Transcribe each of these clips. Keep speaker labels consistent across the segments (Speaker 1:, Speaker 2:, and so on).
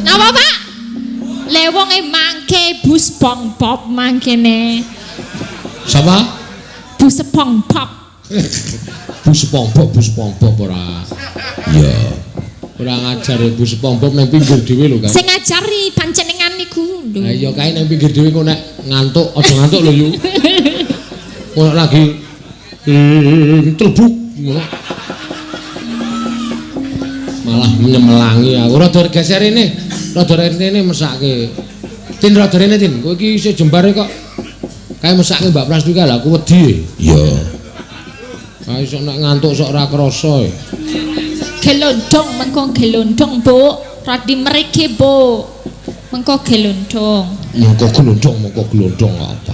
Speaker 1: Napa, Pak? Le wonge mangke Bu SpongeBob mangkene.
Speaker 2: Sapa?
Speaker 1: Bu SpongeBob.
Speaker 2: Bu SpongeBob, Bu SpongeBob ora. Iya. Ora ngajar Bu SpongeBob nang pinggir dhewe lho, Kang.
Speaker 1: Sing ngajari panjenengan niku lho.
Speaker 2: Lah iya kae nang pinggir dhewe kok nek ngantuk aja ngantuk lho, Yu. Kok lagi telbuk ngono. Malah nyemelangi aku. Rada geser rene. Rada rene mesake. Tin rada rene, Tin. Kowe iki isih jembare kok. Kae mesake Mbak Prastika lha aku wedi. Iya. Kae sok nek ngantuk sok ora krasa.
Speaker 1: Gelondong mengko gelondong, Bu. Radi mriki, Bu. Mengko gelondong.
Speaker 2: Mengko gelondong, mengko gelondong apa?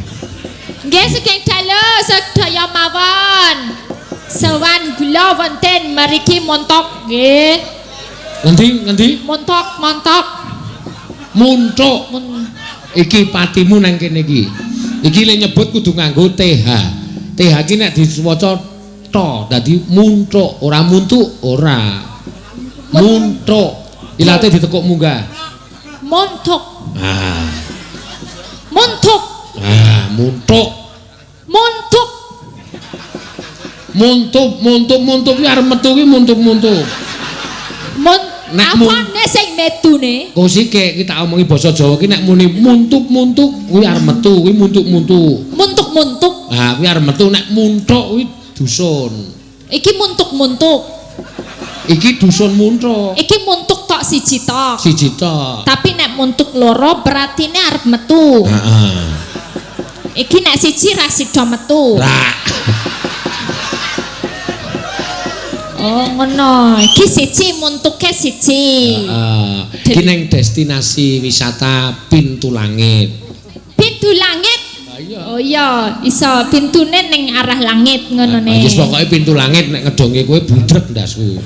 Speaker 1: Nggih sugeng dalu sedaya mawon. Sowan gula wonten mriki montok nggih.
Speaker 2: Ngendi ngendi?
Speaker 1: Montok, montok.
Speaker 2: Muntuk.
Speaker 1: Mun
Speaker 2: Iki patimu nang kene iki. Iki le nyebut kudu nganggo TH. TH iki nek diwaca to, dadi muntuk, ora muntuk, ora. Muntuk. Ilate ditekuk munggah.
Speaker 1: Montok.
Speaker 2: Ah.
Speaker 1: Montok.
Speaker 2: Ah, muntuk.
Speaker 1: Montok.
Speaker 2: Muntuk, muntuk, muntuk kuwi arep metu kuwi muntuk-muntuk.
Speaker 1: Mun
Speaker 2: Nek mun-
Speaker 1: apane sing metune?
Speaker 2: Kosike iki tak omongi basa Jawa ki nek muni muntuk-muntuk kuwi arep metu, kuwi muntuk-muntuk.
Speaker 1: Muntuk-muntuk.
Speaker 2: Ah, kuwi arep metu nek muntuk kuwi dusun.
Speaker 1: Iki muntuk-muntuk.
Speaker 2: Iki dusun muntuk.
Speaker 1: Iki muntuk tok siji tok.
Speaker 2: Siji tok.
Speaker 1: Tapi nek muntuk loro berarti ne arep metu.
Speaker 2: Heeh.
Speaker 1: Iki nek siji ra sida metu.
Speaker 2: Ra.
Speaker 1: Oh ngono. Iki siji muntuke siji.
Speaker 2: Heeh. Iki ning destinasi wisata Pintu Langit.
Speaker 1: Pintu langit.
Speaker 2: Lah iya.
Speaker 1: Oh iya, iso pintune ning arah langit ngono ne.
Speaker 2: Wis pokoke Pintu Langit nek ngedonge kowe budrek ndasku.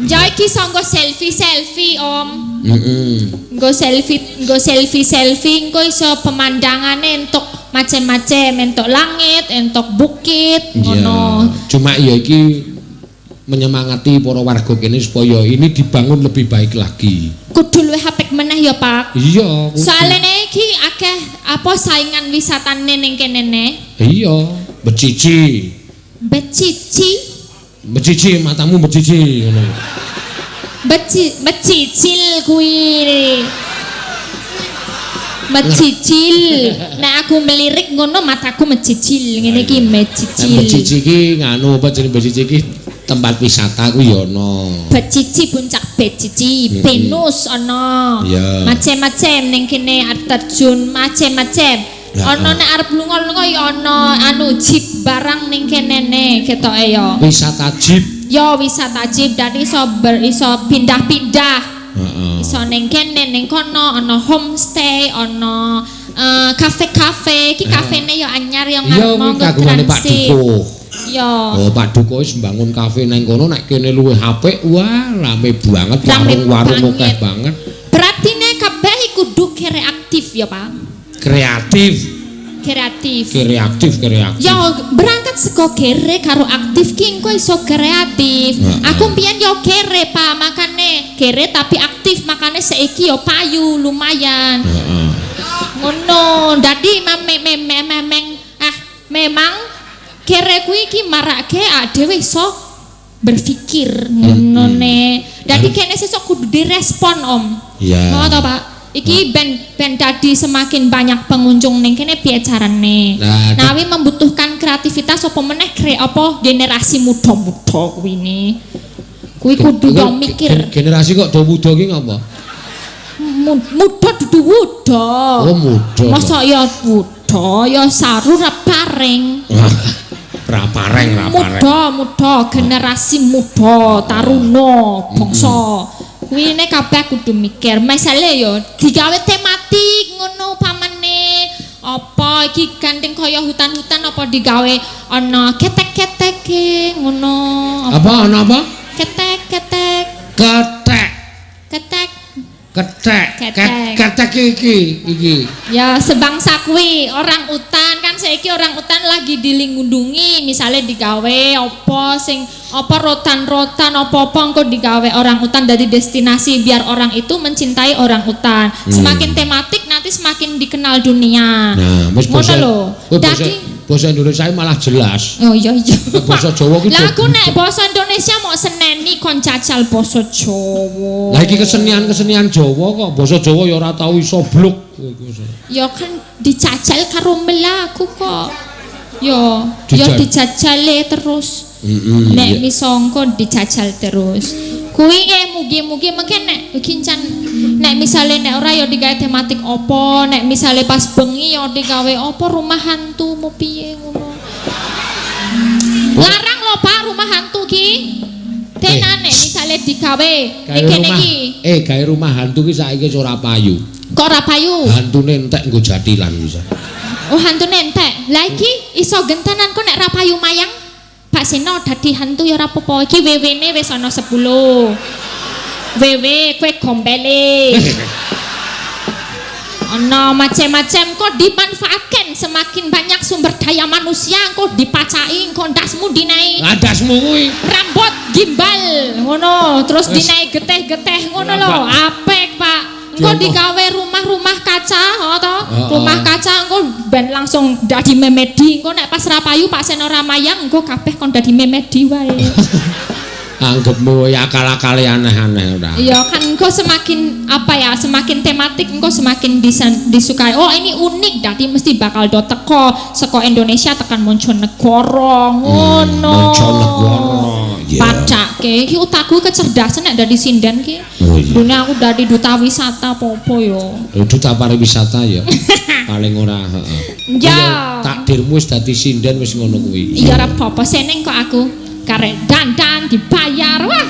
Speaker 1: Ya iki iso nggo selfie-selfie, Om.
Speaker 2: Heeh.
Speaker 1: Nggo selfie, nggo selfie-selfie engko iso pemandangane entuk macem-macem, entuk langit, entuk bukit, ngono.
Speaker 2: Cuma ya iki menyemangati para warga kene supaya ini dibangun lebih baik lagi.
Speaker 1: Kudu luwih apik meneh ya, Pak.
Speaker 2: Iya, kudu.
Speaker 1: Soale iki akeh apa saingan wisatane ning kene ne.
Speaker 2: Iya, becici.
Speaker 1: Becici,
Speaker 2: Becici matamu becici ngono.
Speaker 1: Beci, becicil kuwi. Mecicil. Nek aku melirik ngono mataku mecicil. Ngene iki
Speaker 2: Nek
Speaker 1: mecicil.
Speaker 2: becici iki nganu apa jeneng becici iki tempat wisata kuwi ya ana.
Speaker 1: Becici puncak Becici, Venus ana.
Speaker 2: Iya.
Speaker 1: Macem-macem ning kene air terjun macem-macem.
Speaker 2: Ya,
Speaker 1: Ana nek arep lunga-lunga ya ana anu jeep barang ning kene ne ketoke ya.
Speaker 2: Wisata jeep.
Speaker 1: Ya wisata jeep dadi iso iso pindah-pindah.
Speaker 2: Heeh.
Speaker 1: Iso ning kene ning kono ana homestay, ana kafe-kafe. Iki kafene ya anyar ya
Speaker 2: Iya
Speaker 1: ngarep
Speaker 2: kuwi
Speaker 1: monggo
Speaker 2: kagungane Pak
Speaker 1: transit.
Speaker 2: Dukuh.
Speaker 1: Ya.
Speaker 2: Oh, Pak Dukuh wis mbangun kafe nang kono nek kene luwih apik, wah rame banget,
Speaker 1: Rame
Speaker 2: warung-warung akeh
Speaker 1: banget.
Speaker 2: banget.
Speaker 1: Berarti nek kabeh kudu kreatif ya, Pak.
Speaker 2: Kreatif,
Speaker 1: Kreatif.
Speaker 2: kreatif, kreatif.
Speaker 1: Ya berangkat saka kere karo aktif ki engko iso kreatif.
Speaker 2: Heeh.
Speaker 1: Aku mbiyen yo kere, Pak, makane kere tapi aktif, makane saiki yo payu lumayan.
Speaker 2: Heeh.
Speaker 1: Ngono. Dadi memang kere kuwi iki marake dhewe iso berpikir ngono ne. Dadi kene sesuk kudu direspon, Om.
Speaker 2: Iya.
Speaker 1: Ngono to, Pak? Iki ben dadi semakin banyak pengunjung ning kene piye carane.
Speaker 2: Nah,
Speaker 1: Nah, wi membutuhkan kreativitas apa meneh apa generasi muda-muda kuwi ne. Kuwi kudu yo mikir.
Speaker 2: Generasi kok do muda ki ngapa?
Speaker 1: Muda dudu wuda.
Speaker 2: Oh, muda.
Speaker 1: Masa ya wuda ya saru ra paring.
Speaker 2: Ra pareng, ra pareng.
Speaker 1: Muda, muda, generasi muda, taruna, bangsa. Kuwi ne kabeh kudu mikir. Misale ya digawe tematik ngono pamane. Apa iki gandeng kaya hutan-hutan apa digawe ana ketek-keteke ngono.
Speaker 2: Apa ana apa?
Speaker 1: Ketek-ketek,
Speaker 2: Ketek.
Speaker 1: ketek.
Speaker 2: Ketek.
Speaker 1: Ketek.
Speaker 2: Ketek iki, iki.
Speaker 1: Ya sebangsa kuwi orang utan kan saiki orang utan lagi dilindungi misalnya digawe apa sing Apa rotan-rotan apa-apa engko digawe orang utan dari destinasi biar orang itu mencintai orang utan. Semakin tematik nanti semakin dikenal dunia.
Speaker 2: Nah, wis
Speaker 1: Ngono
Speaker 2: basa.
Speaker 1: lho.
Speaker 2: Kowe basa
Speaker 1: Dadi
Speaker 2: basa Indonesia malah jelas.
Speaker 1: Oh iya iya.
Speaker 2: Basa Jawa ki
Speaker 1: Lah aku nek basa Indonesia mau seneni kon jajal basa Jawa.
Speaker 2: Lah iki kesenian-kesenian Jawa kok basa Jawa ya ora tau iso bluk.
Speaker 1: Ya kan dijajal karo melaku kok. Yo, yo dijajale terus. Nek misongko dijajal terus. Kuwi mugi-mugi mungkin nek iki can nek misale nek ora ya digawe tematik apa, nek misale pas bengi ya digawe apa rumah hantu mau piye ngono. Larang lho Pak rumah hantu ki. Tenan nek misale digawe iki niki.
Speaker 2: Gawe rumah hantu ki saiki wis ora payu.
Speaker 1: Kok ora payu?
Speaker 2: Hantune entek nggo jathilan bisa.
Speaker 1: Oh hantune entek. Lah iki iso gentenan kok nek ra payu mayang. Pak Seno dadi hantu ya ora apa-apa. Iki WW-ne wis ana 10. WW kowe gombele. Ana macem-macem kok dimanfaatkan, semakin banyak sumber daya manusia kok dipacai engko ndasmu dinai.
Speaker 2: Lah ndasmu kuwi
Speaker 1: rambut gimbal ngono, terus dinai geteh-geteh ngono lho. Apik, Pak. Engko digawe rumah-rumah kaca, to? Rumah kaca engko ben langsung dadi memedi. Engko nek pas ra payu Pak Seno ra mayang engko kabeh kon dadi memedi wae.
Speaker 2: Anggepmu ya akal-akale aneh-aneh ora.
Speaker 1: Iya kan engko semakin apa ya, semakin tematik engko semakin disukai. Oh ini unik, dadi mesti bakal do teko saka Indonesia tekan mancanegara ngono.
Speaker 2: Mancanegara. Yeah.
Speaker 1: Pacake iki otakku kecerdasan nek dadi sinden ki.
Speaker 2: Oh, iya.
Speaker 1: Dene aku dadi duta wisata apa-apa ya.
Speaker 2: Duta pariwisata ya. Paling ora, heeh.
Speaker 1: Ya.
Speaker 2: Takdirmu wis dadi sinden wis ngono kuwi.
Speaker 1: Iya ora apa-apa, seneng kok aku. Karek dandan dibayar. Wah,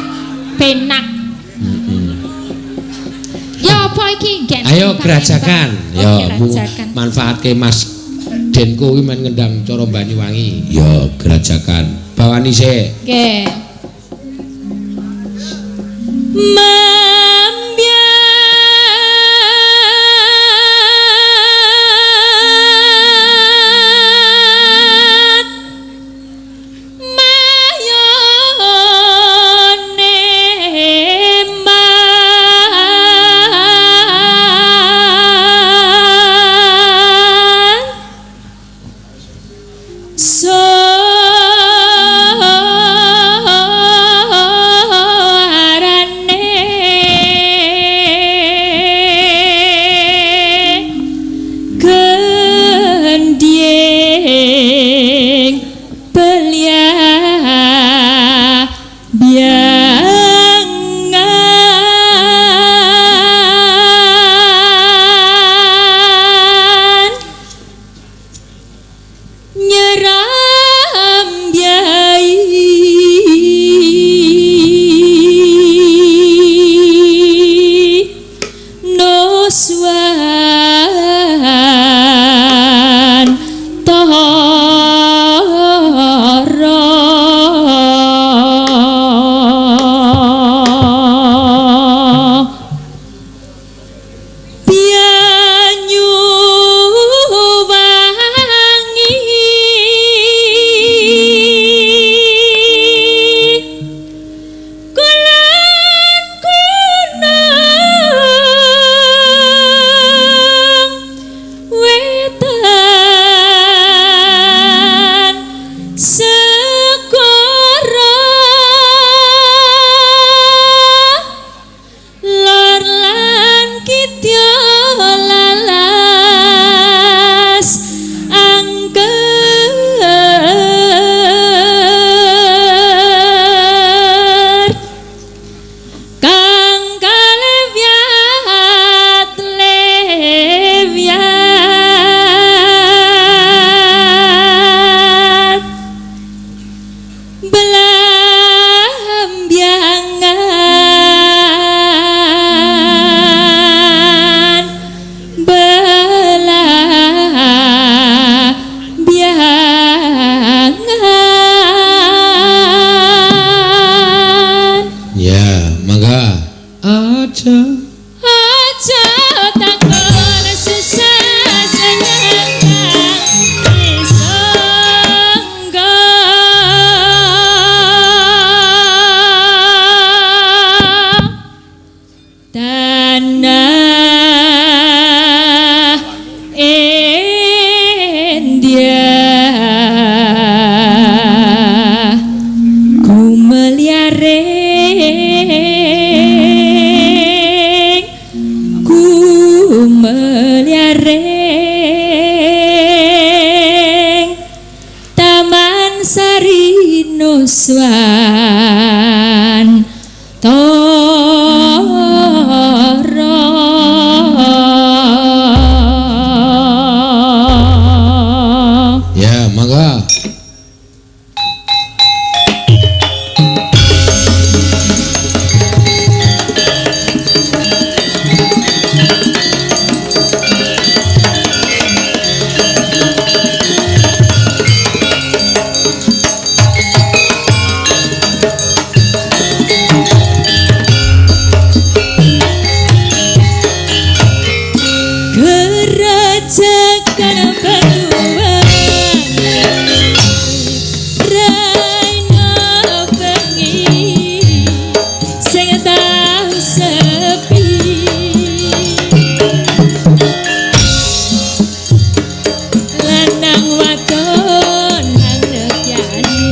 Speaker 1: penak. Ya apa iki?
Speaker 2: Ayo gerajakan. Ya manfaatke Mas Denko kuwi men ngendang cara Banyuwangi. Ya gerajakan. Bawani sik.
Speaker 1: Nggih. Mambiat mayone man sorane gendhing belia biangan nyeram biai noswan tara. Banyuwangi kulon gunung wetan segara lor lan kidya lalas angker kang kalewyat lewyat belambiangan belambiangan.
Speaker 2: Ya, mangga. Aja
Speaker 1: Aja takon susah senyangkang isenggo. Tanah India gumelyaring gumelyaring Taman Sari Nuswan Tara.
Speaker 2: Ya, mangga.
Speaker 1: Gerajakan batuan Raina bengi sing tau sepi lanang wadon hanekyani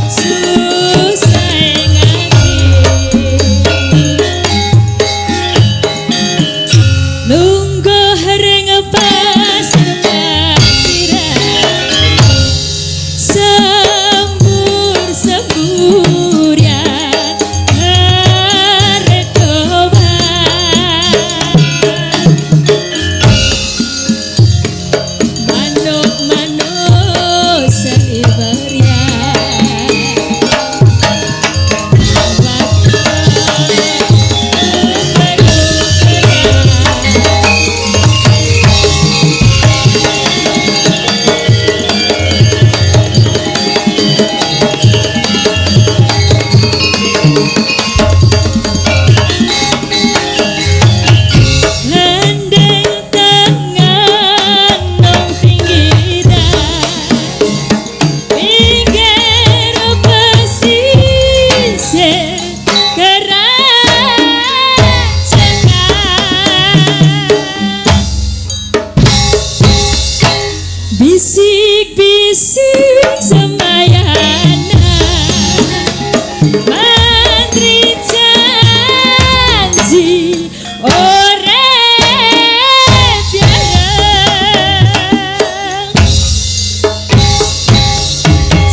Speaker 1: susah ing ati lungguh ring pasir pasiran sembur semburian redoban manuk manuk seliberian Lendeng tangan nong pinggiran pinggir pesisir keracekan bisik-bisik semayana mantri janji ore piareng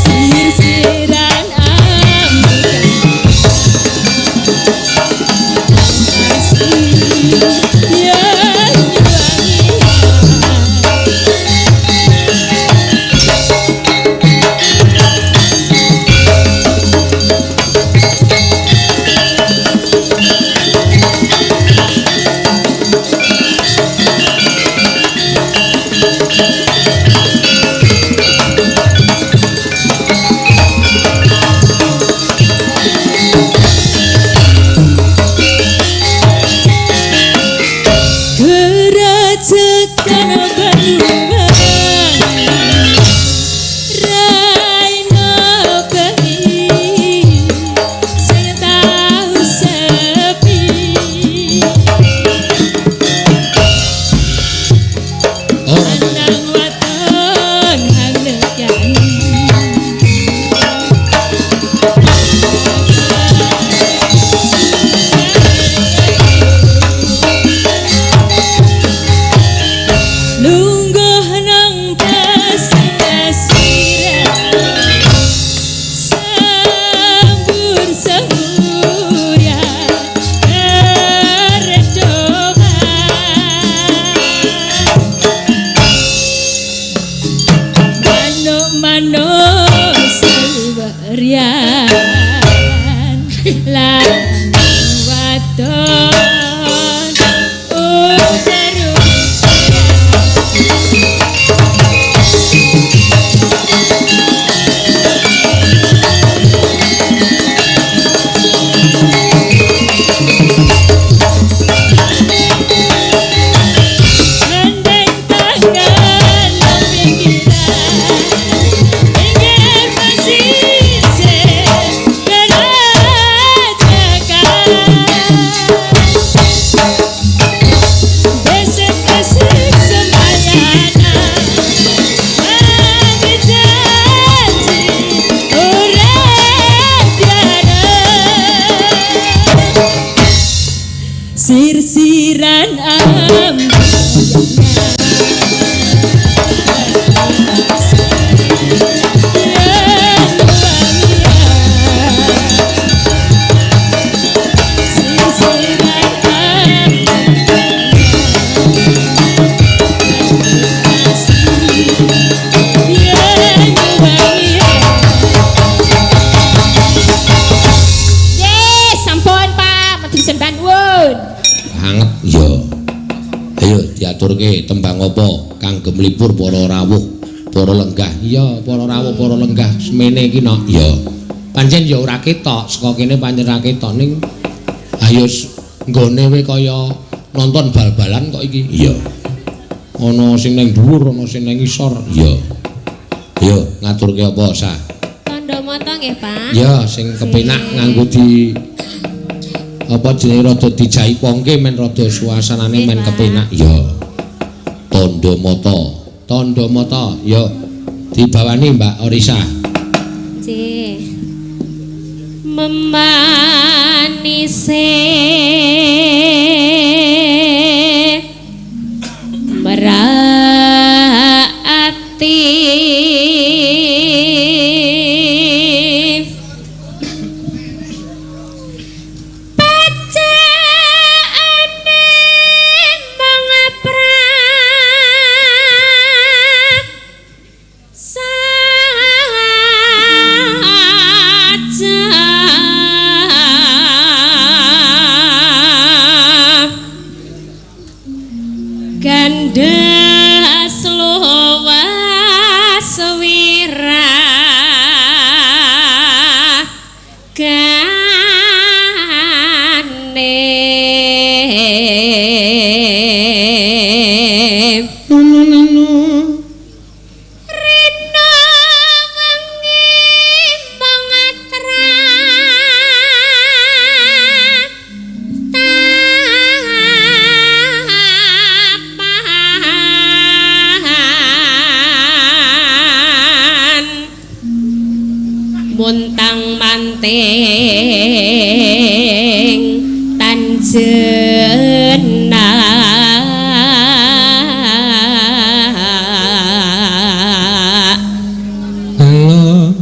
Speaker 1: sir-siran ambukan asih ya wangian. Gerajakan Banyuwangi Raina bengi sing tau sepi
Speaker 2: Oh,
Speaker 1: lanang wadon hanekyani lungguh nang pasir-pasiran sembur semburian redoban manuk-manuk sewerian lan wadon uteru. Lendeng tangan nang pinggiran pinggir pesisir. Yes, sampun Pak, matur sembah nuwun.
Speaker 2: Banget iya. Ayo diaturke tembang apa kang gemlipur para rawuh, para lenggah. Iya, para rawuh, para lenggah semene iki no. Iya. Pancen ya ora ketok, saka kene pancen ora ketok ning ayo nggone we kaya nonton bal-balan kok iki. Iya. Ana sing ning dhuwur, ana sing ning ngisor. Iya. Ayo ngaturke apa, Sah?
Speaker 3: Tandha mata nggih, Pak.
Speaker 2: Ya, sing kepenak nganggo di apa jenenge rada dijaipongke men rada suasanane men kepenak. Ya. Tandha mata, tandha mata. Ya. Dibawani Mbak Orisa.
Speaker 3: Nggih. Memanise merak ati pacaane mangapra saja gandhas luwas wirah gane rina wengi mangatra tapan muntang manting tanjena
Speaker 2: Halo.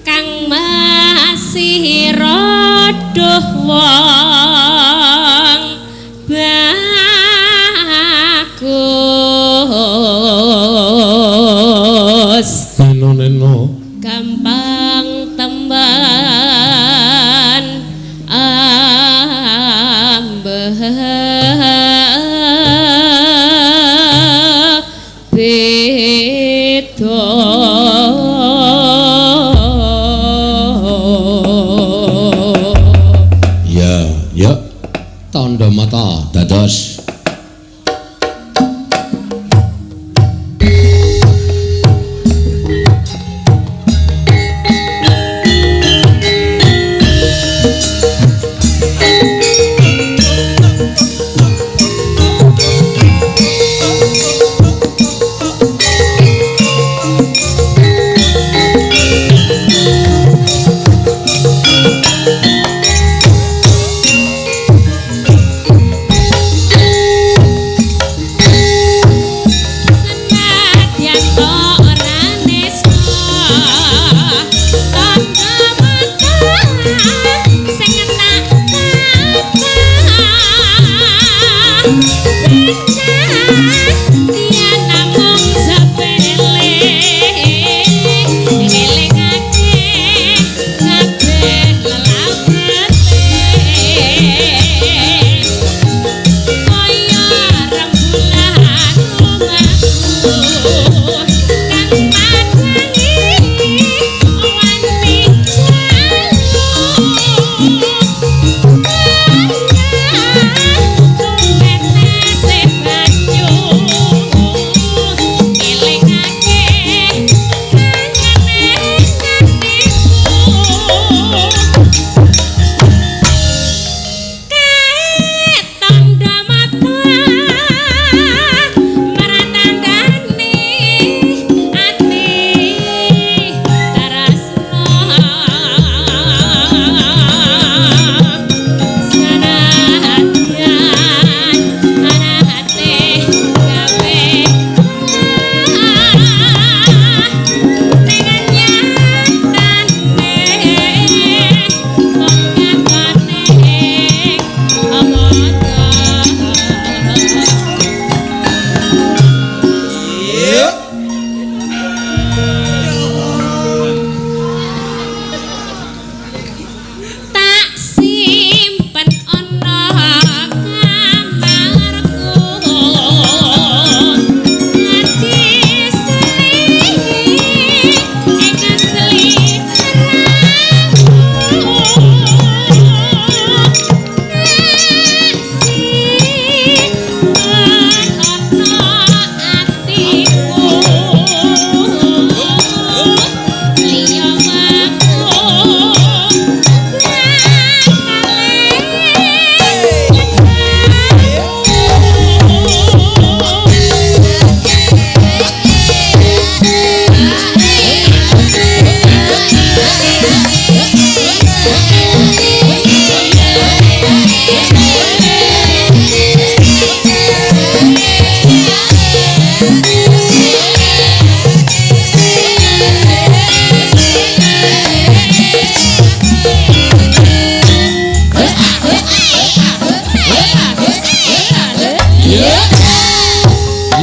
Speaker 3: kang masih rodoh wong bagus
Speaker 2: Neno neno.
Speaker 3: gampang temban ambeh beda.
Speaker 2: Ya, ya. Tandha mata dados.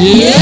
Speaker 2: Iya.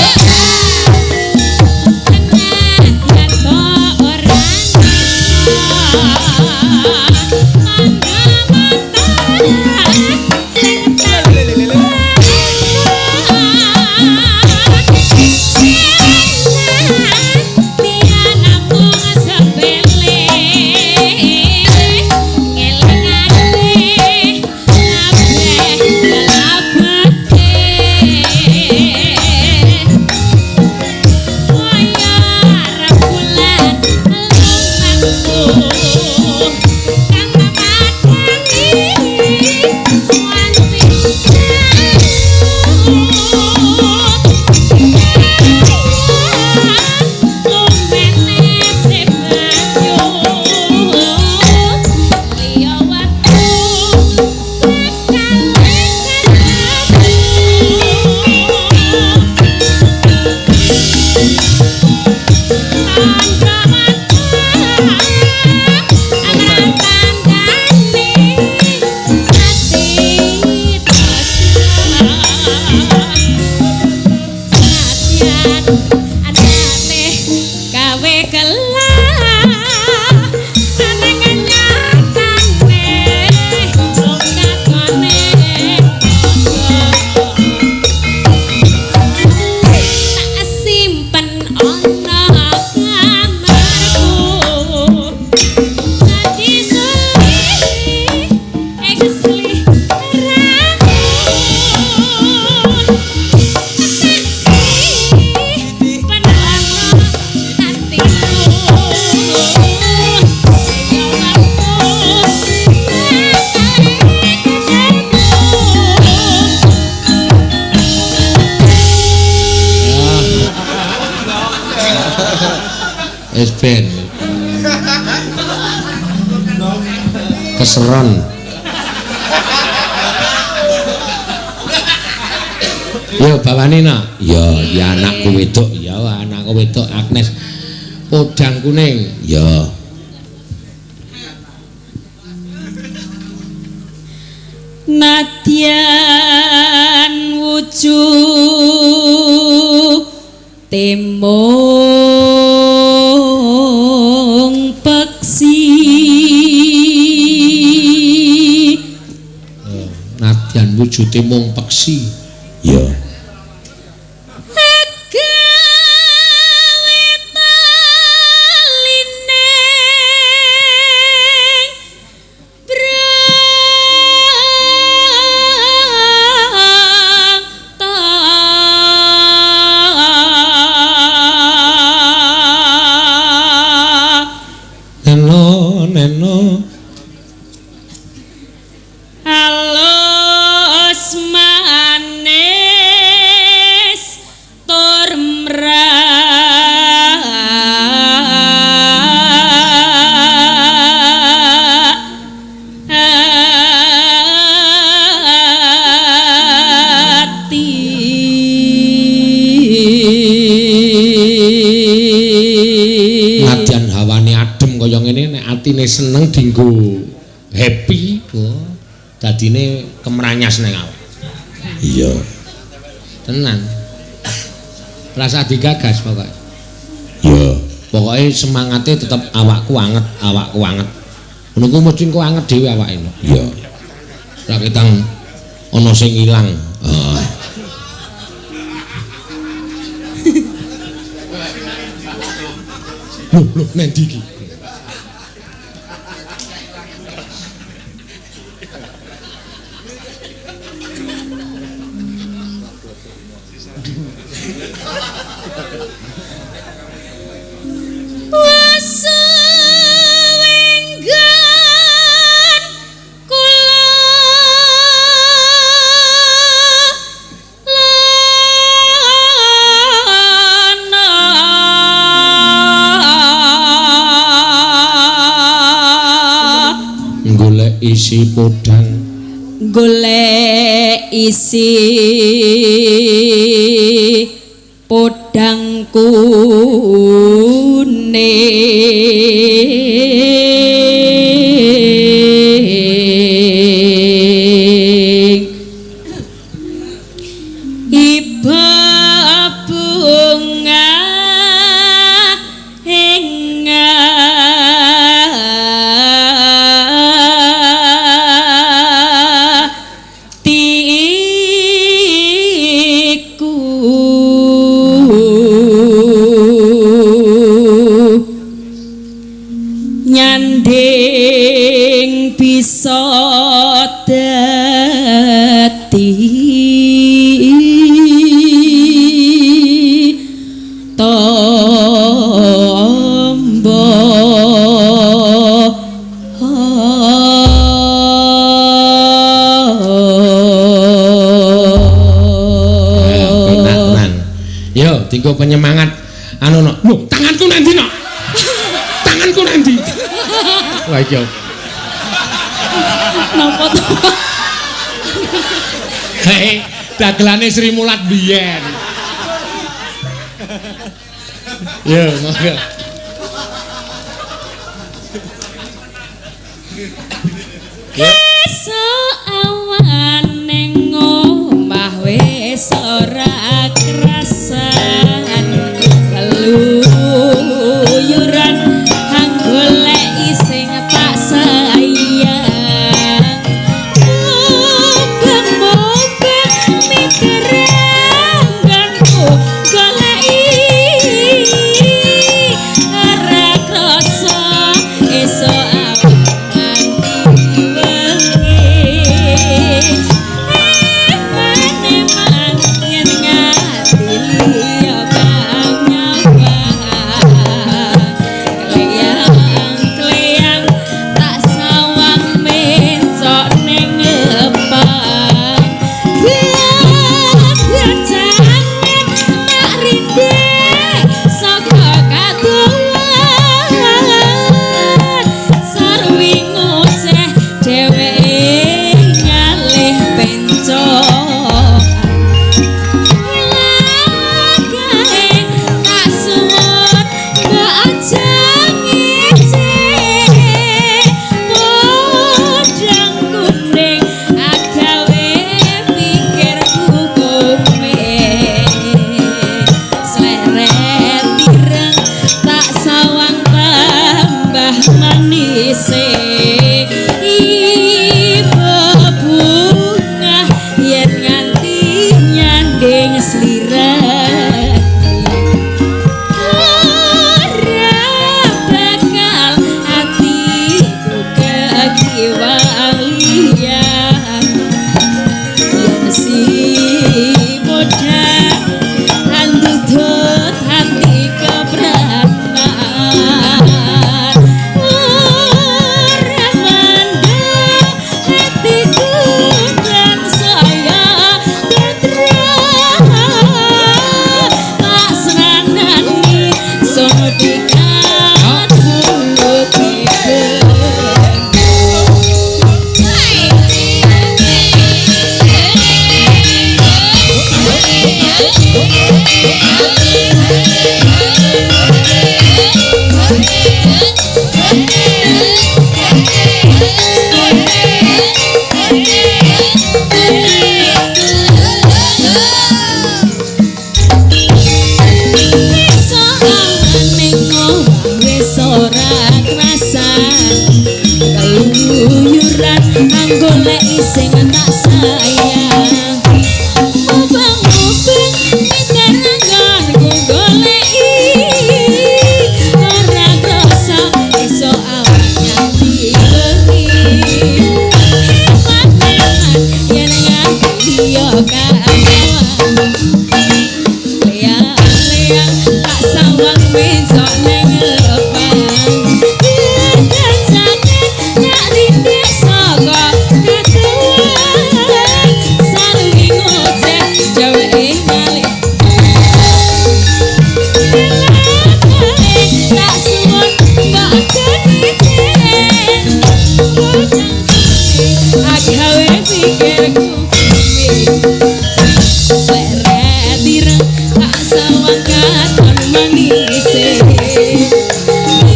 Speaker 2: Wis ben. Keseron. Yo bawane nak. Ya, ya anakku wedok, ya anakku wedok Agnes. Podang kuning. Ya.
Speaker 3: Nadyan wujud temong peksi.
Speaker 2: Nadyan wujude mung peksi. Ya.
Speaker 3: Gawe taline brang
Speaker 2: Neno neno
Speaker 3: halus manis tur mrati.
Speaker 2: Nadyan hawane adem kaya ngene nek atine seneng dinggo happy, wah, dadine kemranyas ning awak. Iya. Tenan. Rasa digagas pokoke. Iya. Pokoke semangate tetep awakku anget, awakku anget. Ngono ku mesti engko anget dhewe awake. Iya. Ora ketang ana sing ilang. Heeh. Loh, loh, nang ndi iki?
Speaker 3: Wasuwenggan kula lana
Speaker 2: Golek isi podang,
Speaker 3: golek isi podang kuning. Iba iso dadi tombo.
Speaker 2: Penak tenan. Yo, dinggo penyemangat anu no. Lho, tanganku nang ndi, no? Tanganku nang ndi? Wah, iki.
Speaker 3: Napa to?
Speaker 2: Hei, dagelane Sri Mulat biyen. Yo, monggo.
Speaker 3: Esuk awan ning omah wis ora krasan, keluyuran anggoleki sing tak sayang. Mubeng-mubeng miteranganku goleki ora krasa esuk awan nganti wengi. Eman-eman yen ngati liya kang nyawang, kleyang-kleyang tak sawang mencok ning ngepang. Gejangan tak rindek saka kadohan, sarwi ngoceh dheweke ngalih pencokan. Lagae tak suwun mbok aja ngece, podang kuning agawe pikirku kume. Sleret ireng tak sawang tambah manise, ibu bungah yen nganti nyanding slirane. Ora bakal atiku kekiwang liyan, yen si modal andudut hati kepratan. Ora mandek hatiku dan saya tetra, tak senanani sodikan mulut. Wis ora krasan, keluyuran anggoleki sing tak sayang. Mubeng-mubeng miteranganku goleki ora krasa esuk awan nganti wengi. Eman-eman yen nganti liya kang nyawang, leyang-leyang tak sawang mencok ning ngepang. Gejakan tak rindek saka kadohan, sarwi ngoceh dheweke ngalih. Lakae tak suwun mbok aja ngece, agawe pikirku kuwi. Sleret ireng tak sawang katon manise,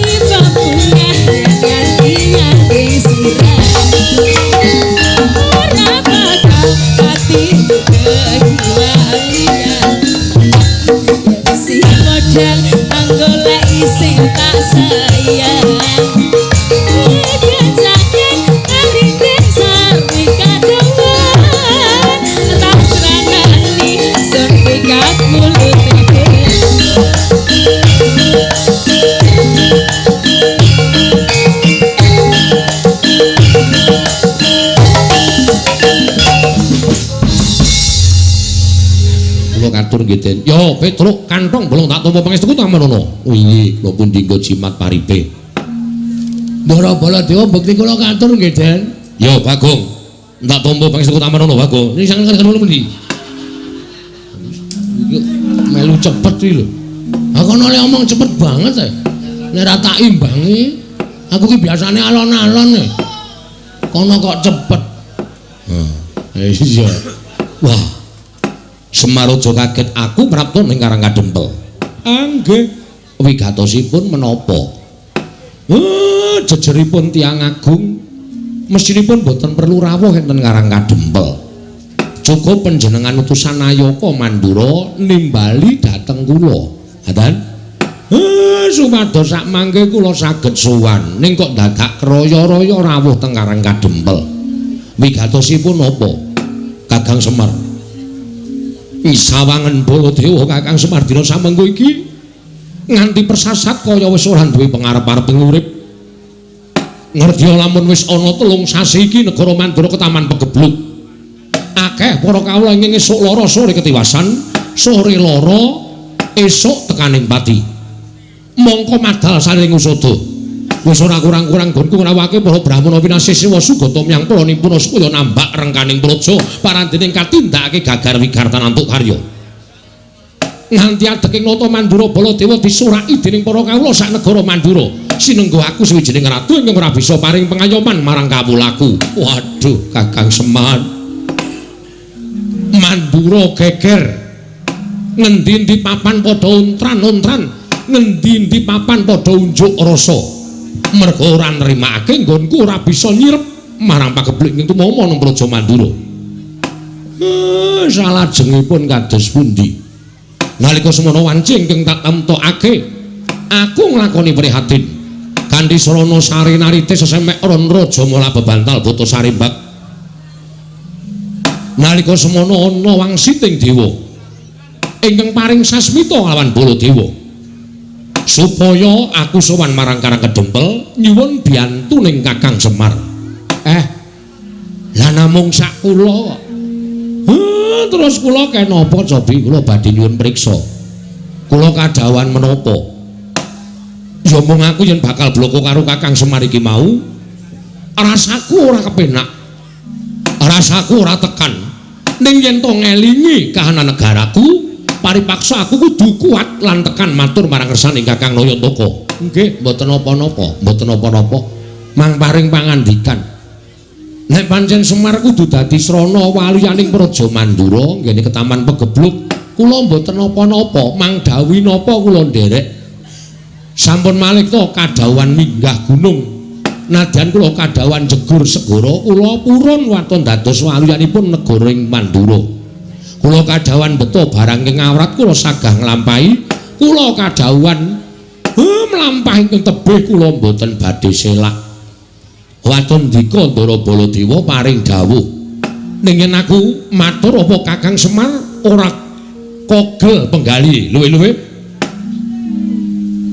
Speaker 3: iba bungah nganti nganti sirah. Ora bakal atiku kekiwang liyan, yen si modal anggoleki sing tak sayang. Gejakan arite sarwi
Speaker 2: katur nggih Den. Yo Petruk kantong bolong tak tampa pangestuku tamanono. Inggih, kula pundi nggo jimat paripe. Ndara Baladewa bekti kula katur nggih Den. Yo Bagong, tak tampa pangestuku tamanono Bagong. Ini sangen kan pundi? Melu cepet iki lho. Aku kono le omong cepet banget e. Nek ora tak imbangi, aku ki biasane alon-alon e. Kono kok cepet. Heh, iya. Wah. Semar aja kaget aku prapta ning Karang Kadempel. Nggih. Wigatosipun menapa? Jejeripun tiyang agung mestinipun boten perlu rawuh enten Karang Kadempel. Cukup panjenengan utusan Nayaka Mandura nimbali dhateng kula. Ngaten? Supados sak mangke kula saged sowan. Ning kok dadak kraya-raya rawuh teng Karang Kadempel. Wigatosipun napa? Kakang Semar. Isawangen Baladewa Kakang Semar dina samengko iki nganti persasat kaya wis ora duwe pengarep-arep ing urip. Ngerti lamun wis ana 3 sasi iki negara Mandura ketaman pegebluk. Akeh para kawula ingkang esuk lara sore ketiwasan, sore lara esuk tekaning pati. Mongko madal saling usada. Wis ora kurang-kurang gonku ngrawake para brahmana pinasih sewa sugata myang para nipuna supaya nambak rengkaning praja parandening katindakake gagar wigartan antuk karya. Nganti adeking nata Mandura Baladewa disuraki dening para kawula sak negara Mandura. Sinenggo aku suwijining ratu ingkang ora bisa paring pengayoman marang kawulaku. Waduh, Kakang Semar. Mandura geger. Ngendi-endi papan padha untran-untran, ngendi-endi papan padha unjuk rasa. Merga ora nrimakake nggonku ora bisa nyirep marang pagebluk ing tumama nang Praja Mandura. Salajengipun kados pundi? Nalika semono wanci ingkang tak temtokake, aku nglakoni prihatin. Kanthi sarana sari narite sesemek ron raja mula bebantal buta sarimbak. Nalika semono ana wangsiting dewa ingkang paring sasmita lawan Baladewa. Supaya aku sowan marang Karang Kedempel nyuwun biyantuning Kakang Semar. Lah namung sak kula kok. Terus kula kenapa cobi kula badhe nyuwun priksa. Kula kadhawuhan menapa? Ya mung aku yen bakal bloko karo Kakang Semar iki mau, rasaku ora kepenak. Rasaku ora tekan. Ning yen to ngelingi kahanan negaraku, paripaksa aku kudu kuat lan tekan matur marang ngersaning Kakang Nayantaka. Nggih, mboten napa-napa, mboten napa-napa. Mang paring pangandikan. Nek pancen Semar kudu dadi srana waliyaning Praja Mandura nggene ketaman pegebluk, kula mboten napa-napa, mang dawuhi napa kula nderek. Sampun malih to kadhawuhan minggah gunung. Nadyan kula kadhawuhan jegur segara, kula purun waton dados waliyanipun negara ing Mandura. Kula kadhawuhan beto barang ing awrat kula sagah nglampahi, kula kadhawuhan mlampah ingkang tebih kula mboten badhe selak. Waton dika Ndara Baladewa paring dawuh. Ning yen aku matur apa Kakang Semar ora kogel penggali luwe-luwe.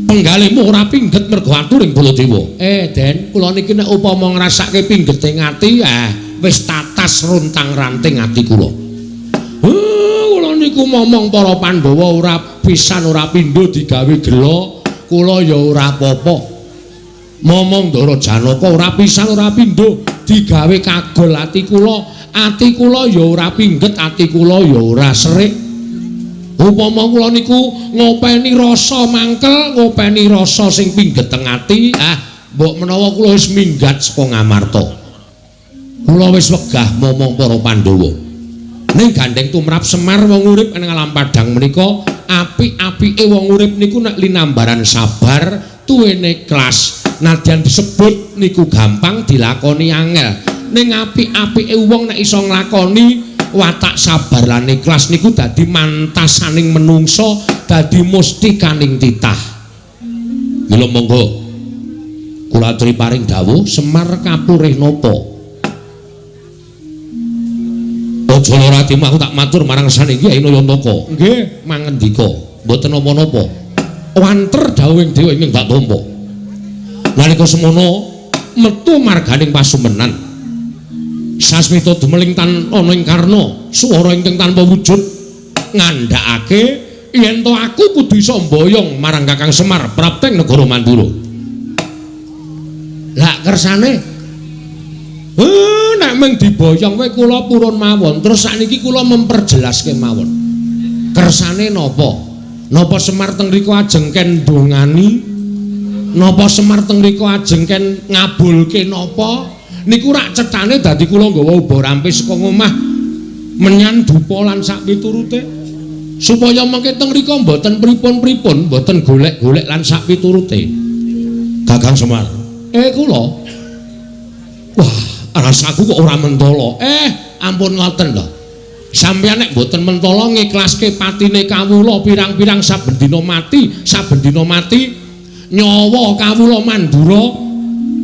Speaker 2: Penggalimu ora pingget mergo aturing Baladewa. Den, kula niki nek upama ngrasake pinggete ati, wis tatas runtang-ranting ati kula. Kula niku momong para Pandhawa ora pisan ora pindho digawe gela, kula ya ora apa-apa. Momong Ndara Janaka ora pisan ora pindho digawe kagol ati kula ya ora pingget, ati kula ya ora serik. Upama kula niku ngopeni rasa mangkel, ngopeni rasa sing pingget teng ati, mbok menawa kula wis minggat saka Ngamarta. Kula wis wegah momong para Pandhawa. Ning gandeng tumrap Semar wong urip ing alam padhang menika, apik-apike wong urip niku nek linambaran sabar, tuwene ikhlas. Nadyan disebut niku gampang dilakoni angel. Ning apik-apike wong nek iso nglakoni watak sabar lan ikhlas niku dadi mantasaning menungso, dadi mustikaning titah. Mila monggo kula aturi paring dawuh Semar kapurih napa? Aja lara atimu, aku tak matur marang sane Kyai Nayantaka. Nggih, mangendika, mboten napa-napa. Wanter dawuhing dewa ingkang tak tampa. Nalika semono metu marganing pasumenan. Sasmita dumeling tan ana ing karna, swara ingkang tanpa wujud. Ngandhakake yen to aku kudu iso mboyong marang Kakang Semar prapteng negara Mandura. Lah kersane nek mung diboyong wae kula purun mawon. Terus sakniki kula memperjelas kemawon. Kersane napa? Napa Semar teng mriku ajeng ken ndongani? Napa Semar teng mriku ajeng ken ngabulke napa? Niku rak cethane dadi kula nggawa uba rampe saka ngomah menyan dupa lan sak piturute supaya mengke teng mriku mboten pripun-pripun, mboten golek-golek lan sak piturute. Kakang Semar, kula. Wah, rasaku kok ora mentala. Ampun ngoten lho. Sampeyan nek mboten mentala ngiklaske patine kawula pirang-pirang saben dina mati, saben dina mati nyawa kawula Mandura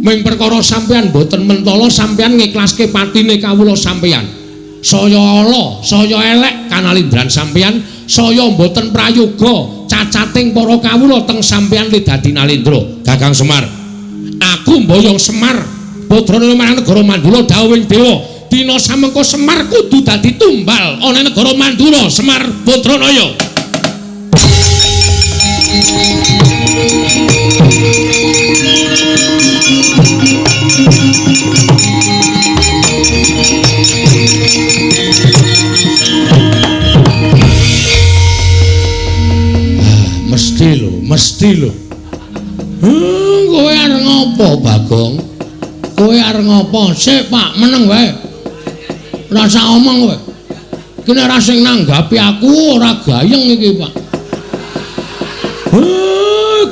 Speaker 2: ming perkara sampeyan mboten mentala sampeyan ngiklaske patine kawula sampeyan. Saya ala, saya elek kanalindran sampeyan, saya mboten prayoga cacating para kawula teng sampeyan li dadi nalindra. Kakang Semar, aku mboyong Semar putrane marang negara Mandura dawuhing dewa. Dina samengko Semar kudu dadi tumbal ana negara Mandura. Semar Putranaya. Mesti lho, mesti lho. Kowe arep ngopo, Bagong? Kowe arep ngopo? Sik, Pak, meneng wae. Rasa omong kowe. Iki nek ora sing nanggapi aku ora gayeng iki, Pak.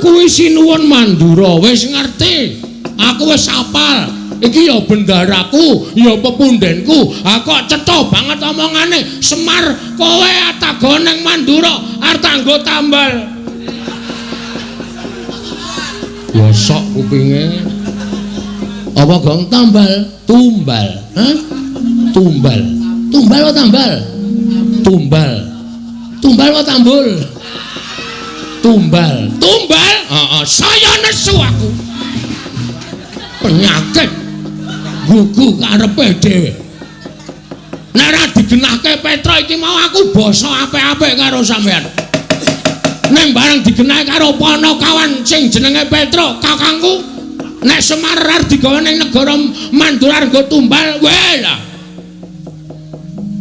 Speaker 2: Kuwi sinuwun Mandura, wis ngerti. Aku wis apal. Iki ya bendaraku, ya pepundhenku. Ha kok cetha banget omongane. Semar, kowe atago ning Mandura arep tanggo tambal. Ya sok kupinge. Apa gong tambal? Tumbal. Hah? Tumbal. Tumbal apa tambal? Tumbal. Tumbal apa tambul? Tumbal. Tumbal? Heeh, saya nesu aku. Penyakit gugu karepe dhewe. Nek ora digenahke Petra iki mau aku basa apik-apik karo sampean. Ning bareng digenahke karo Panakawan sing jenenge Petra, kakangku, nek Semar arep digawa ning negara Mandura nggo tumbal, weh lah.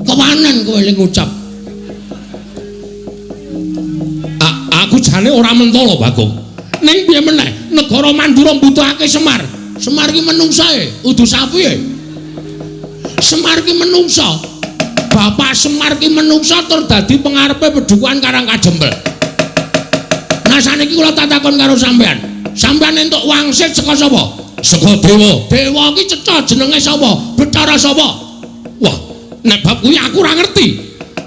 Speaker 2: Kewanen kowe ling ngucap. Aku jane ora mentala, Bagong. Ning piye meneh, negara Mandura mbutuhake Semar. Semar ki menungsae, udu sapi e. Semar ki menungsa. Bapak Semar ki menungsa tur dadi pengarepe pedukuhan Karang Kajempel. Nah saniki kula tatakon karo sampean. Sampean entuk wangsit saka sapa? Saka dewa. Dewa ki cetha jenenge sapa? Bathara sapa? Wah, nek bab kuwi aku ora ngerti.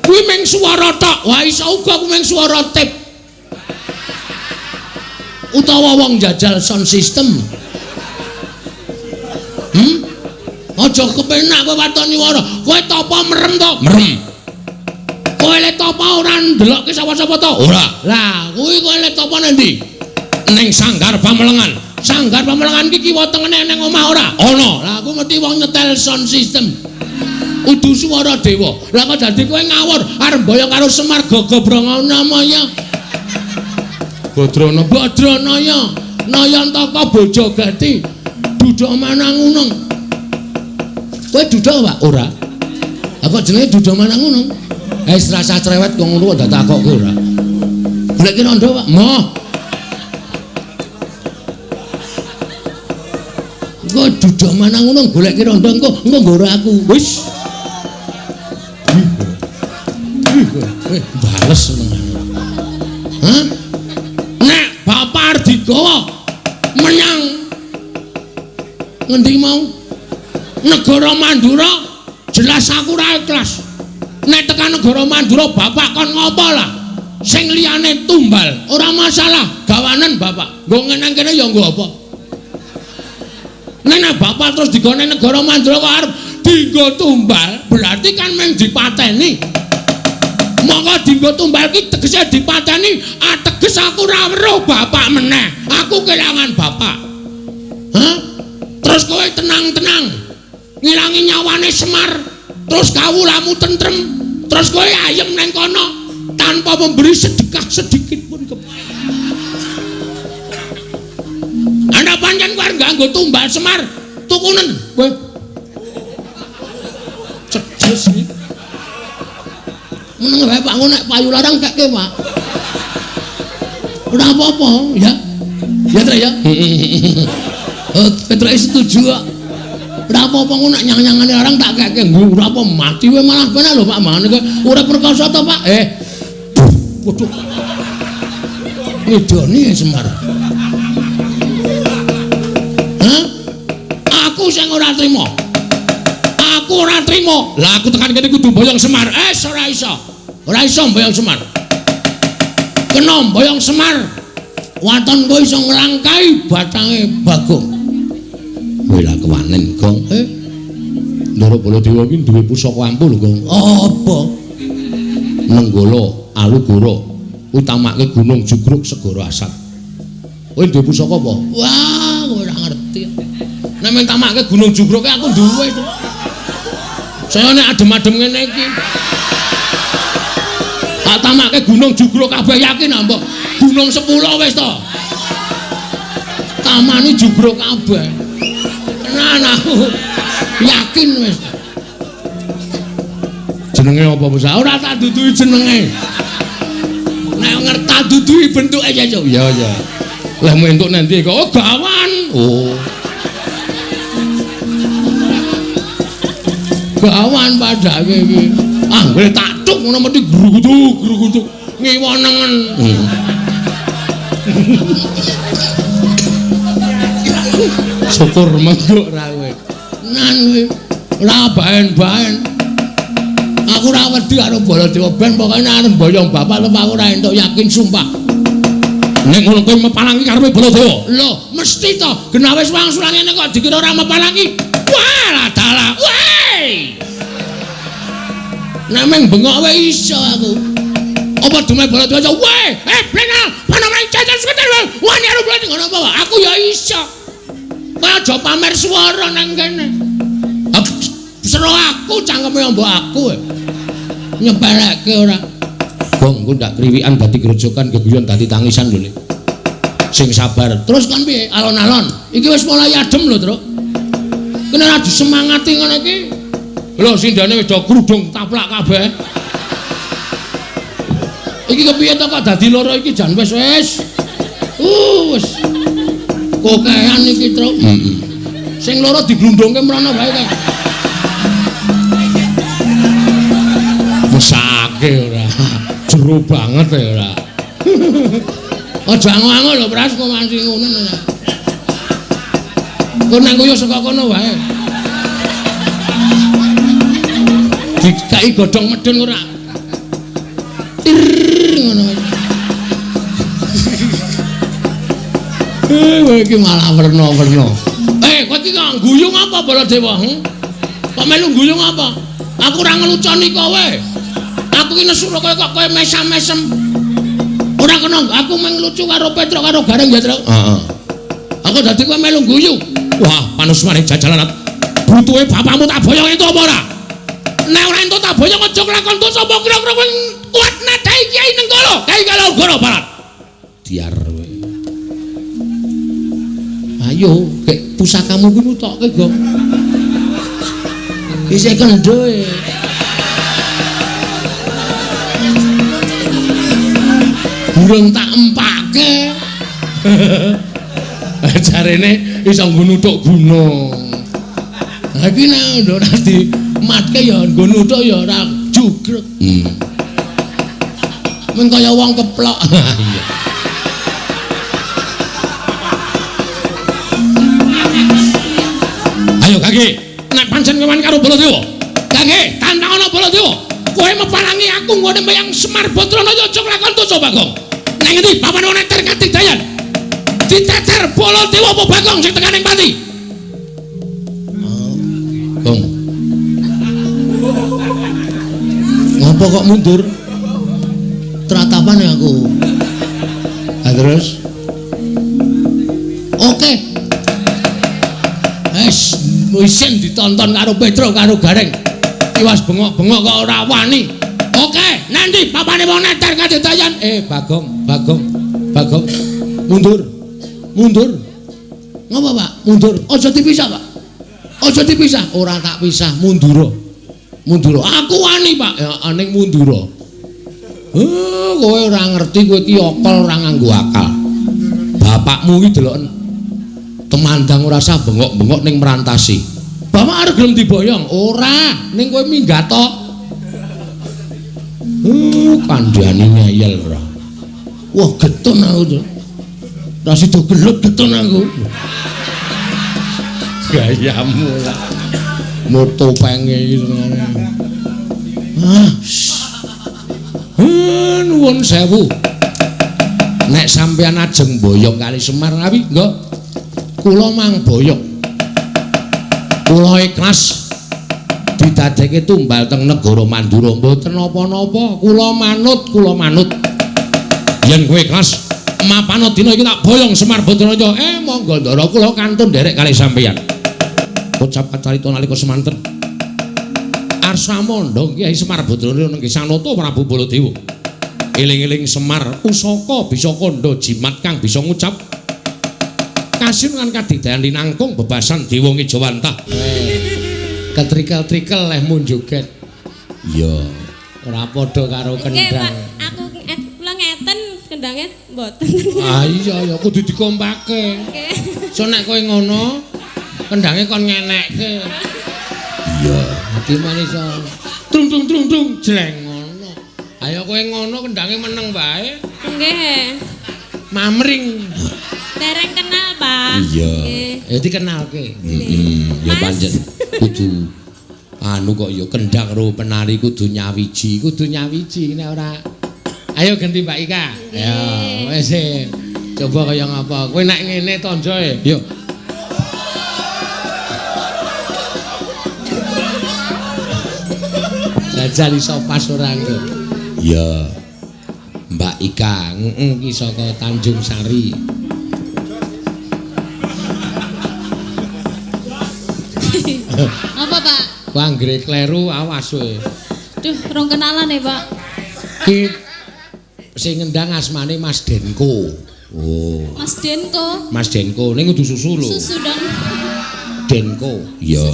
Speaker 2: Kuwi mung swara tok. Wah, iso uga kuwi mung swara tip. Utawa wong jajal sound system. Aja kepenak kowe waton nyuwara. Kowe tapa merem to? Merem. Kowe le tapa ora ndelokke sapa-sapa to? Ora. Lah, kuwi kowe le tapa nang ndi? Ning Sanggar Pamelengan. Sanggar Pamelengan iki kiwa tengene ning omah ora? Ana. Lah, aku mesti wong nyetel sound system. Udu swara dewa. Lah kok dadi kowe ngawur arep mboyong karo Semar Gagabranana maya. Badrana Badranaya Nayantaka Bojogati Duda Manangunung. Kowe duda Pak? Ora. Lah kok jenenge Duda Manangunung? Wis rasa cerewet kok ngono kok takokke ora. Goleki rondo Pak? Moh. Kok Duda Manangunung goleki rondo engko engko nggoro aku. Wis. Bales senengane. Hah? Nek bapak arep digawa menyang ngendi mau? Negara Mandura, jelas aku ora ikhlas. Nek tekan negara Mandura bapak kon ngopo lah? Sing liyane tumbal, ora masalah, gawanen bapak. Nggo nang kene ya nggo apa? Nek bapak terus digawa nang negara Mandura kok arep dienggo tumbal, berarti kan mung dipateni. Monggo dienggo tumbal ki tegese dipateni, ateges aku ora weruh bapak meneh. Aku kelangan bapak. Hah? Terus kowe tenang-tenang ngilangi nyawane Semar, terus kawulamu tentrem, terus kowe ayem nang kono. tanpa memberi sedekah sedikit pun ke. Ana pancen kowe arep nganggo tumbal Semar, tukunen kowe. Cedes iki. Meneng wae Pak, ngono nek payu larang kekke, Pak. Ora apa-apa, ya. Ya, Trek ya. Oh, Petruk setuju kok. Ora apa-apa ngono nek nyang-nyangane larang tak kekke. Nggo ora apa mati wae malah penak lho Pak, mangane kowe ora perkasa to, Pak? Waduh. Ngedoni Semar. Hah? Aku sing ora trima. Aku ora trima. Lah aku tekan kene kudu boyong Semar. Ora iso. Ora iso boyong Semar. Kena boyong Semar. Waton kowe iso nglangkai batange Bagong. Kowe lah kewanen, Gong. Ndara Baladewa iki duwe pusaka ampuh lho, Gong. Apa? Nenggala Alugoro utamake Gunung Jugruk Segara Asat. Kowe duwe pusaka apa? Wah, kowe ora ngerti. Nek men tamake Gunung Jugruk aku duwe to. Saya nek adem-adem ngene iki. Tak tamake Gunung Jugruk kabeh yakin ah, mbok. Gunung 10 wis to. Tamane jugruk kabeh. Tenan aku yakin wis. Jenenge apa, Bos? Ora tak duduhi jenenge. Nek ngerti tak duduhi bentuke ya, Cuk. Ya, ya. Lah entuk nanti kok oh gawan. Oh. Gawan padake iki. Ah, kowe tak tuk ngono mesti grugutuk-grugutuk ngiwa nengen. Syukur mengguk ra kowe. Nan kowe ora baen-baen. Aku ora wedi karo Baladewa ben pokoke nek arep mboyong bapak lho aku ora entuk yakin sumpah. Nek ngono kowe mepalangi karepe Baladewa. Lho, mesti to. Genah wis wangsulan ngene kok dikira ora mepalangi. Wah, dalah. Weh. Nek meng bengok wae iso aku. Apa dume Baladewa iso? Weh, blena, panamane cacat seketer. Wani karo Baladewa ngono apa? Aku ya iso. Kowe aja pamer swara nang kene. Sero aku cangkeme mbok aku. Nyepelekke ora. Gong, engko ndak kriwikan dadi grojokan, geguyon dadi tangisan lho. Sing sabar. Terus kon piye? Alon-alon. Iki wis mulai adem lho, Truk. Kene ora disemangati ngono iki. Lho sindane wis do krudung taplak kabeh. Iki kepiye to kok dadi loro iki jan wis wis. Wis. Kokean iki, Truk. Heeh. Sing loro diglundungke mrono wae kae. Mesake ora. Jero banget ya ora. Aja ango-ango lho, Pras, kok masih ngono ora. Kok nang koyo saka kono wae. Dikai godhong medun ora. Tir ngono. Kowe iki malah werna-werna. Kowe iki kok guyung apa Baladewa? Kok melu guyung apa? Aku ora ngeluconi kowe. Aku ki nesu kowe kok kowe mesam-mesem. Ora kena aku mung lucu karo Petruk karo Gareng ya, Truk. Heeh. Aku dadi kowe melu guyu. Wah, panusmane jajalan. Butuhe bapakmu tak boyong entuk apa ora? Nek ora entuk tak boyong aja kelakon dosa apa kira-kira kowe kuat nadai Kyai Nenggala, Kyai Kalogoro Barat. Diar kowe. Ayo, gek pusakamu kuwi nutokke, Gong. Isih kendho e. Burung tak empake. Jarene iso nggo nuthuk gunung. Lah iki nek ora dimatke ya nggo nuthuk ya ora jugrek. Mung kaya wong keplok. Iya. Ayo Kaki, nek pancen kewan karo Baladewa. Kaki, tantangono Baladewa. Kowe mepalangi aku nggone meyang Semar Badranaya aja nglakon dosa Bagong. Nang ngendi papan ana ter katigdayan? Diteter Baladewa apa Bagong sing tekan ing pati? Gong. Ngopo kok mundur? Tratapan ya aku. Ha terus? Oke. Wes isin ditonton karo Petruk karo Gareng. Tiwas bengok-bengok kok ora wani. Oke, nanti papane wong neter kadedayan. Bagong, Bagong, Bagong. Mundur. Mundur. Ngapa, Pak? Mundur. Aja dipisah, Pak. Aja dipisah. Ora tak pisah, mundura. Mundura. Aku wani, Pak. Ya ning mundura. Kowe ora ngerti kowe iki okol ora nganggo akal. Bapakmu iki deloken temandang ora sah bengok-bengok ning merantasi. Bapak arep gelem diboyong? Ora, ning kowe minggat to. Kandhane ngeyel ora. Wah, getun aku to. Ora sida gelut getun aku. Gayamu lah. Moto penge iki senengane. Ah. Nuwun sewu. Nek sampeyan ajeng boyong kali Semar ngawi, nggih. Kula mang boyong. Kula ikhlas didadekke tumbal teng negara Mandura mboten napa-napa. Kula manut, kula manut. Yen kowe ikhlas mapano dina iki tak boyong Semar Badaraya. Monggo ndara kula kantun nderek kali sampeyan. Ucap kacarita nalika semanten. Arsa mondhong Kyai Semar Badaraya nenggih Sanata Prabu Baladewa. Eling-eling Semar pusaka bisa kandha jimat kang bisa ngucap kasinungan kadigdayan linangkung bebasan dewa ngejawantah. Ketrikel-trikel leh munjoget. Iya, ora padha karo kendang.
Speaker 3: Aku kula ngeten kendange mboten.
Speaker 2: Ah iya ya kudu dikompake.
Speaker 3: Nggih.
Speaker 2: So nek kowe ngono kendange kon ngenekke. Iya, dadi men iso trung trung trung trung jleng ngono. Ayo kowe ngono kendange meneng wae.
Speaker 3: Nggih.
Speaker 2: Mamring.
Speaker 3: Dereng kenal, Pak.
Speaker 2: Iya. Ya dikenalke. Heeh, ya pancen kudu anu kok ya kendang karo penari kudu nyawiji nek ora. Ayo ganti Mbak Ika. Ya, wis coba kaya ngapa. Kowe nek ngene tonjoe. Yo. Jajal iso pas ora engko. Iya. Mbak Ika, heeh ki saka Tanjung Sari.
Speaker 1: Apa, Pak?
Speaker 2: Ku anggere kleru awas kowe.
Speaker 1: Duh, rong kenalan ya, Pak.
Speaker 2: Ki sing ngendang asmane Mas Denko. Oh.
Speaker 1: Mas Denko.
Speaker 2: Mas Denko ning kudu susu lho.
Speaker 1: Susu dong.
Speaker 2: Denko. Iya.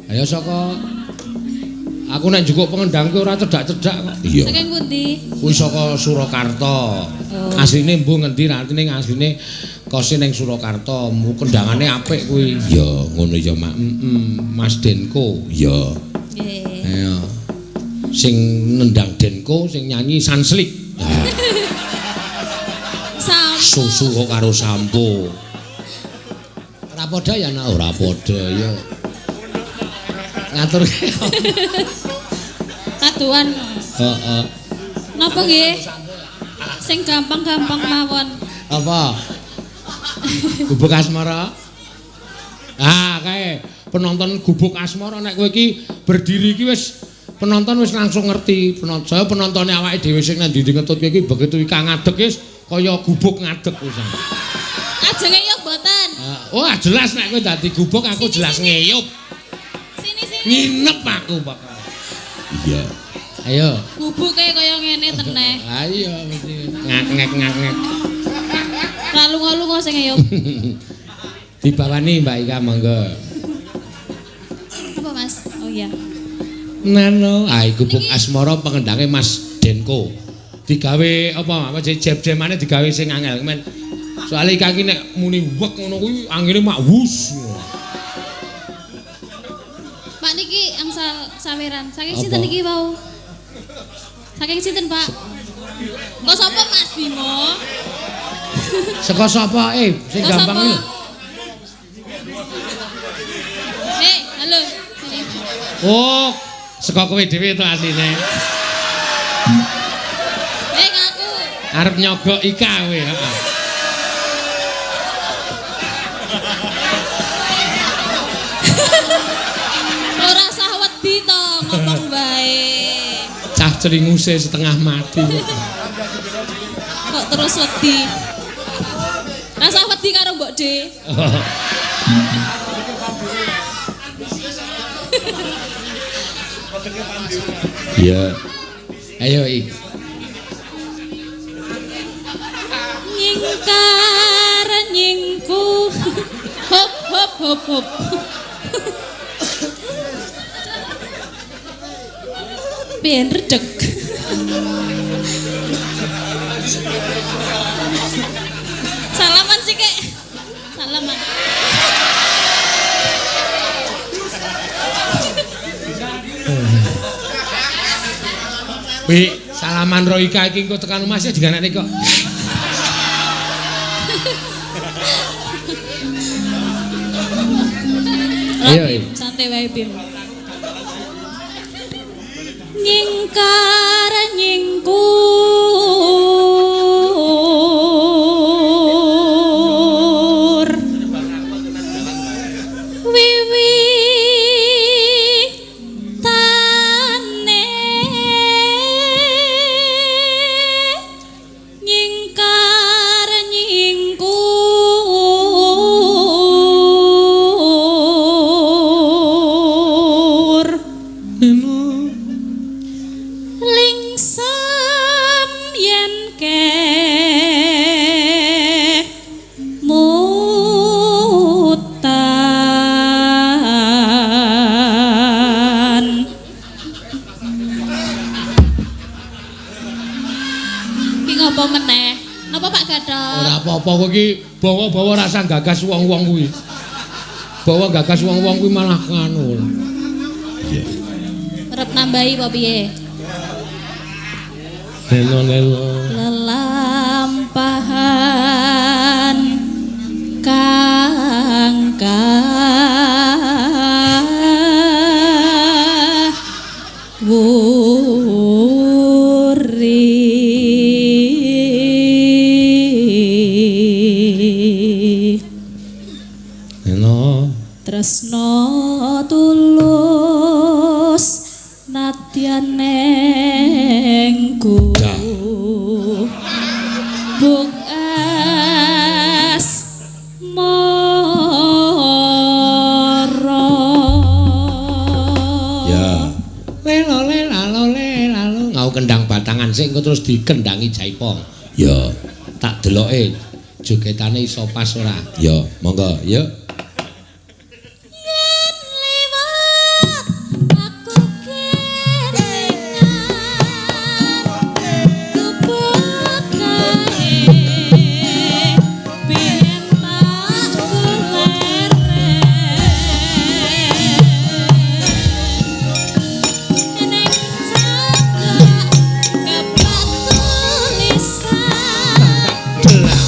Speaker 2: Ayo saka aku nek njukuk pengendang ki ora cedhak-cedhak kok. Iya.
Speaker 1: Saking pundi?
Speaker 2: Kuwi saka Surakarta.
Speaker 1: Oh.
Speaker 2: Asline mbuh ngendi artine asline kose ning Surakarta. Kendangane apik kuwi. Iya, ngono ya, Mak. Heeh, Mas Denko. Iya.
Speaker 1: Nggih.
Speaker 2: Ayo. Sing nendang Denko, sing nyanyi Sanslik.
Speaker 1: Sampo.
Speaker 2: Susu kok karo sampo. Ora padha ya, Nak? Ora padha ya. Ngatur.
Speaker 1: Kaduan.
Speaker 2: Heeh.
Speaker 1: Napa nggih? Sing gampang-gampang mawon.
Speaker 2: Apa? Gubuk Asmara. Ah, kae penonton Gubuk Asmara nek kowe iki berdiri iki wis penonton wis langsung ngerti. Penonton saya penontone awake dhewe sing nang ndi ngetut iki begitu Ika ngadeg wis kaya gubuk ngadeg wis.
Speaker 1: Ajeng ngeyup mboten?
Speaker 2: Wah, jelas nek kowe dadi gubuk aku
Speaker 1: sini,
Speaker 2: jelas
Speaker 1: sini.
Speaker 2: Ngeyup.
Speaker 1: Sini sini.
Speaker 2: Nginep aku bakal. Iya. Ayo.
Speaker 1: Gubuke kaya ngene teneh.
Speaker 2: Ayo mesti ngak-ngek ngak-ngek.
Speaker 1: Ra lunga-lunga sing ngeyup.
Speaker 2: Dibawani Mbak Ika monggo.
Speaker 1: Apa Mas? Oh iya.
Speaker 2: Nano, ah Gubuk Asmara pengendange Mas Denko. Digawe apa apa jeb-jemane digawe sing angel men. Soale Ika iki nek muni wek ngono kuwi angine mak wus.
Speaker 1: Pak niki angsal saweran. Saking sinten niki wau? Saking sinten, Pak? Kok sapa Mas Bimo?
Speaker 2: Saka sapa? Sing gampang iki.
Speaker 1: Halo.
Speaker 2: Oh, saka kowe dhewe to asline.
Speaker 1: Ngaku.
Speaker 2: Arep nyogok Ika kowe, heeh.
Speaker 1: Ora sah wedi to, ngomong wae.
Speaker 2: Cah cringuse setengah mati kok.
Speaker 1: Kok terus wedi. Rasa wedi karo Mbok De.
Speaker 2: Iya. Ayo iki.
Speaker 3: Nyingkar nyingku.
Speaker 1: Hop hop hop hop. Ben redeg. Salaman sih kek. Salaman.
Speaker 2: Wi, salaman Roika iki engko tekan omah sih diganakne kok. Ayo,
Speaker 3: santai wae Bim. Nyingkar nyingkur wiwi tane nyingkar nyingkur lingsem yen ke mutan
Speaker 1: Ki ngopo meneh? Napa Pak Gathot?
Speaker 2: Ora apa-apa kowe iki bawa-bawa rasa gagas wong-wong kuwi. Bawa gagas wong-wong kuwi malah nganu. Iya.
Speaker 1: Arep nambahi apa piye?
Speaker 2: Lelo-lelo.
Speaker 3: Lelampahan kang kawuri
Speaker 2: Lelo.
Speaker 3: Tresno tulus nadyan neng ku buk asmara.
Speaker 2: Ya. Lelo lelo lelo. Ngau kendang batangan sik engko terus dikendangi jaipong. Ya. Tak deloke jogetane iso pas ora. Ya, monggo, yuk.
Speaker 3: Yen liwat aku kelingan gubuk kae biyen tak kuleren ning cagak keplak tulisan
Speaker 2: Jelang.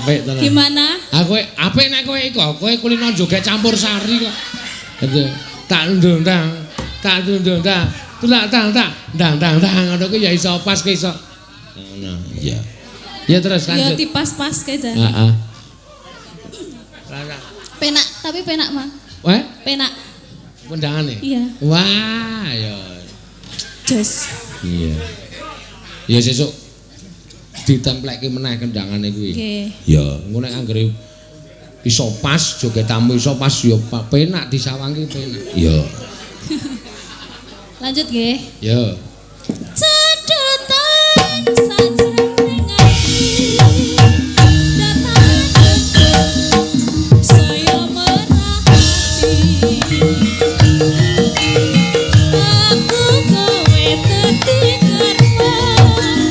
Speaker 2: Apik tenan.
Speaker 3: Gimana?
Speaker 2: Ah kowe apik nek kowe iku, kowe kulino joget campur sari kok. Gitu. Tak ndung tang, tak ndung tang, tulak tang tak, ndang ndang ndang ngono kuwi ya iso pas ki iso. Ngono, iya. Ya terus
Speaker 3: Ya
Speaker 2: lanjut.
Speaker 3: dipas-paske jan.
Speaker 2: Heeh.
Speaker 3: Penak, tapi penak, Mang.
Speaker 2: Weh,
Speaker 3: Penak.
Speaker 2: wendangane.
Speaker 3: Iya.
Speaker 2: Wah, ya.
Speaker 3: Jos.
Speaker 2: Iya. Ya sesuk ditemplekke meneh kendangane kuwi.
Speaker 3: Nggih.
Speaker 2: Ya, engko nek anggere iso pas jogetamu iso pas ya penak disawangke penak. Ya.
Speaker 3: Lanjut nggih.
Speaker 2: Ya.
Speaker 3: Cedotan sajroning ati datang saya merhati aku kowe dadi korban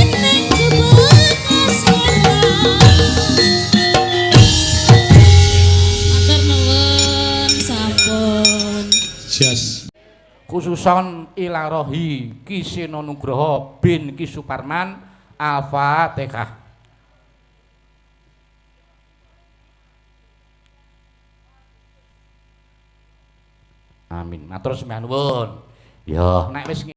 Speaker 3: ning jebak asmara. Matur nuwun sampun.
Speaker 2: Jos.
Speaker 4: Khususon ilarohi Ki Seno Nugroho bin Ki Suparman. Al-Fatihah. Amin. Matur sembah nuwun. Ya, nek wis